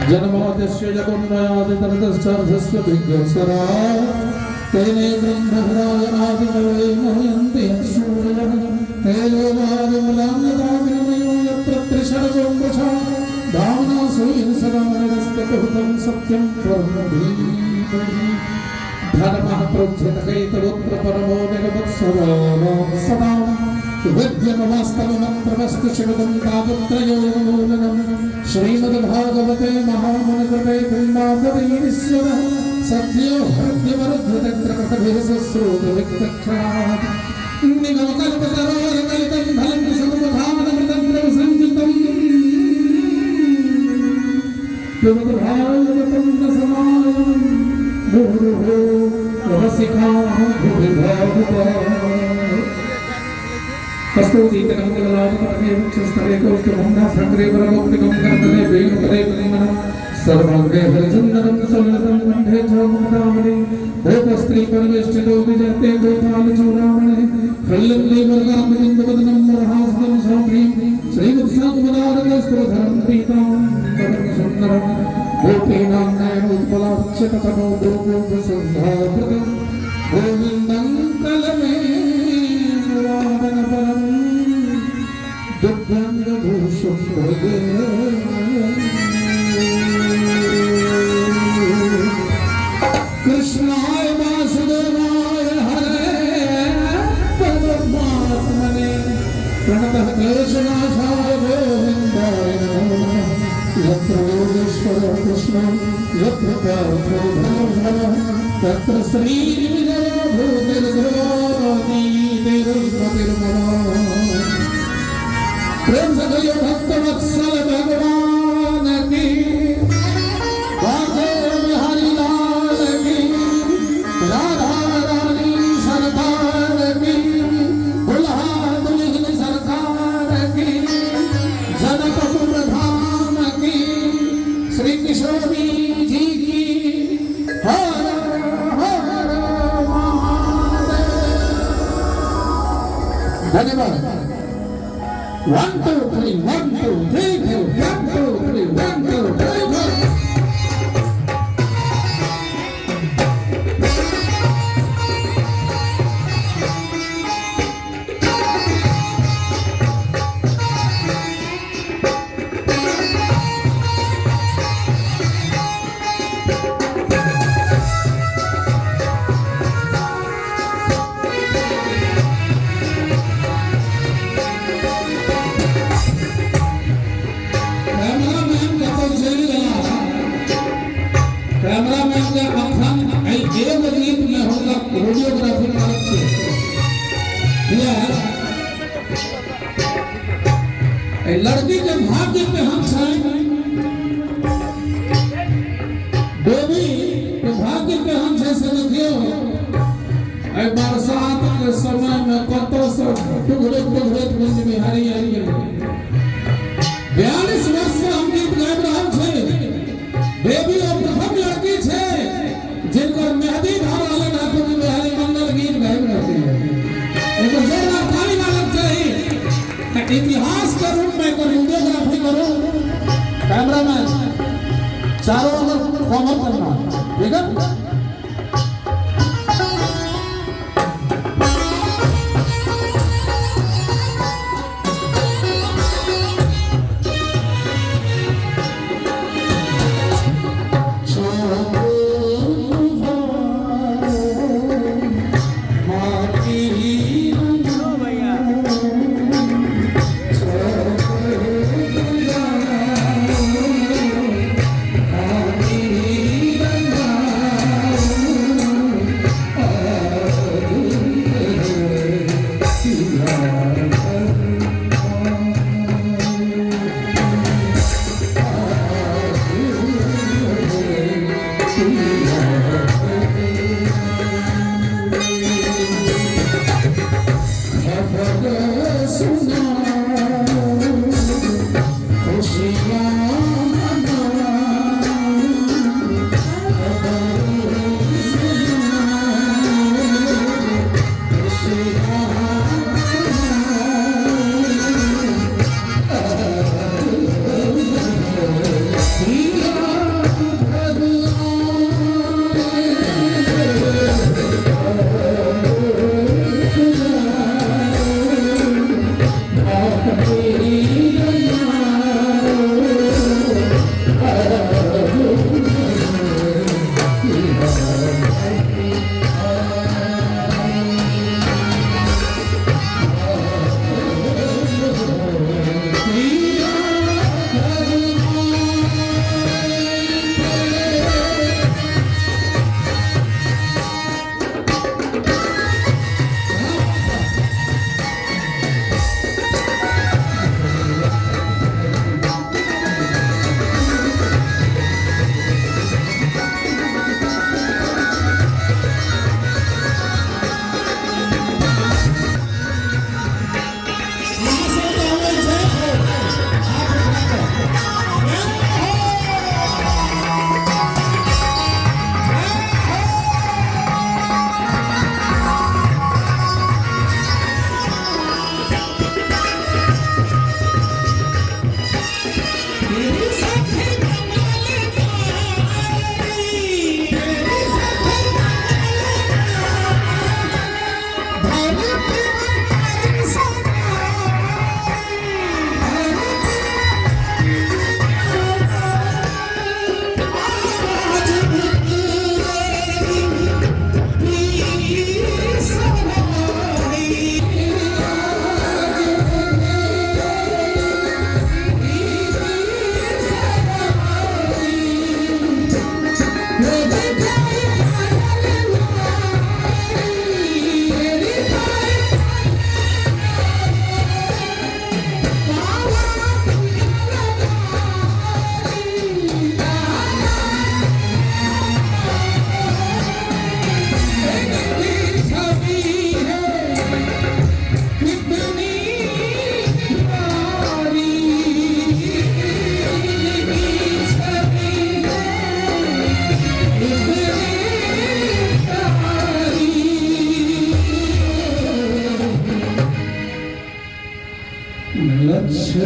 जन्माद्यस्य जगन्मयादितरतश्चार्धस्य विघ्नेश्वरा तेने ब्रह्महृदायनादिकवये मुह्यन्ति सूरयः तेजोवारिमलान्यतामिर्मयो यत्र त्रिसर्गं वृषा धाम्ना स्वेन सदा निरस्तकुहतं सत्यं परं धीमहि। धर्मः प्रोज्झतकैतवोऽत्र परमो निरवत्सदानां सदा विद्यमवास्तवमत्र शिवदं तापत्रयोन्मूलनं श्रीमद्भागवते महामुनिकृते पिण्डापदीश्वरः सद्यो हृद्यवरुद्धतत्रकृतभिः शुश्रूतविक्तक्षणात् निगमकल्पतरोर्गलितं फलं सुमुखानमृतं प्रसञ्जितम् पिबत रसमायनं मुहुरुहो रसिकाः भुवि भावुकाः। कस्तूरीतकन्दलापतटे वक्षस्थले कौस्तुभं परमौक्तिकं करतले वेणुकरे कन्दनं सर्वाङ्गे हरिचन्दनं सललितं कण्ठे च मुकुटामणि गोपस्त्री परमेष्ठितो विजयते गोपालचूडामणि खल्लन्दी वर्गामुकुन्दवदनं वरहासनं सौभ्रीं श्रीवत्साङ्गमदारकस्त्रधरं पीताम्बरं सुन्दरं गोपीनां नयनोत्पलाक्षततमो गोपोपसन्धावृतं गोविन्दं कलमेवादनपरं दिव्याङ्गभूषं भजे। कृष्णाय वासुदेवाय हरे परमात्मने प्रणतः क्लेशनाशाय गोविन्दाय नमो नमः। यत्र योगेश्वरः कृष्णः यत्र पार्थो धनुर्धरः तत्र श्रीविजयो भूतिर्ध्रुवानीतिर्मतिर्मम। प्रेम से कहिए भक्त वत्सल भगवान की, बांके बिहारी लाल की, राधा रानी सरकार की, दुल्हा दुल्हन सरकार की, जनकपुर धाम की, श्री किशोरी जी की। हर हर महादेव। धन्यवाद। 1 2 3 1 2 3 4 1 2 3 1 2 3 4। कैमरामैन कतौ चलि गेला। कैमरामैन के अखन एहि एगो गीत में हुनका वीडियोग्राफी करैत छै। किया एहि लड़की के भाग्य केहन छै, बेबी के भाग्य केहन छै से देखियौ। एहि बरसात के समय में कतौ से टुघरैत टुघरैत कुंज बिहारी आबि गेलै। 42 वर्ष से हम गीत गाबि रहल छी। बेबी ओ प्रथम लड़की छै जिनकर मेहंदी भऽ रहल हन, कुंज बिहारी मंगल गीत गाबि रहली है। एगो जोरदार ताली लागक चाही। तऽ इतिहास के रूप में एकर वीडियोग्राफी करू। कैमरामैन चारों ओर कवर करना, ठीक है?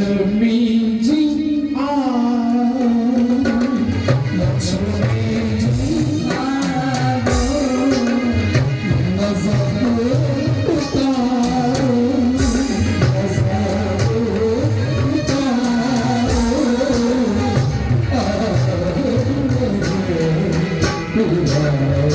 लक्ष्मी जी आओ, लक्ष्मी जी आओ, नजर उतारो, नजर उतारो, आओ।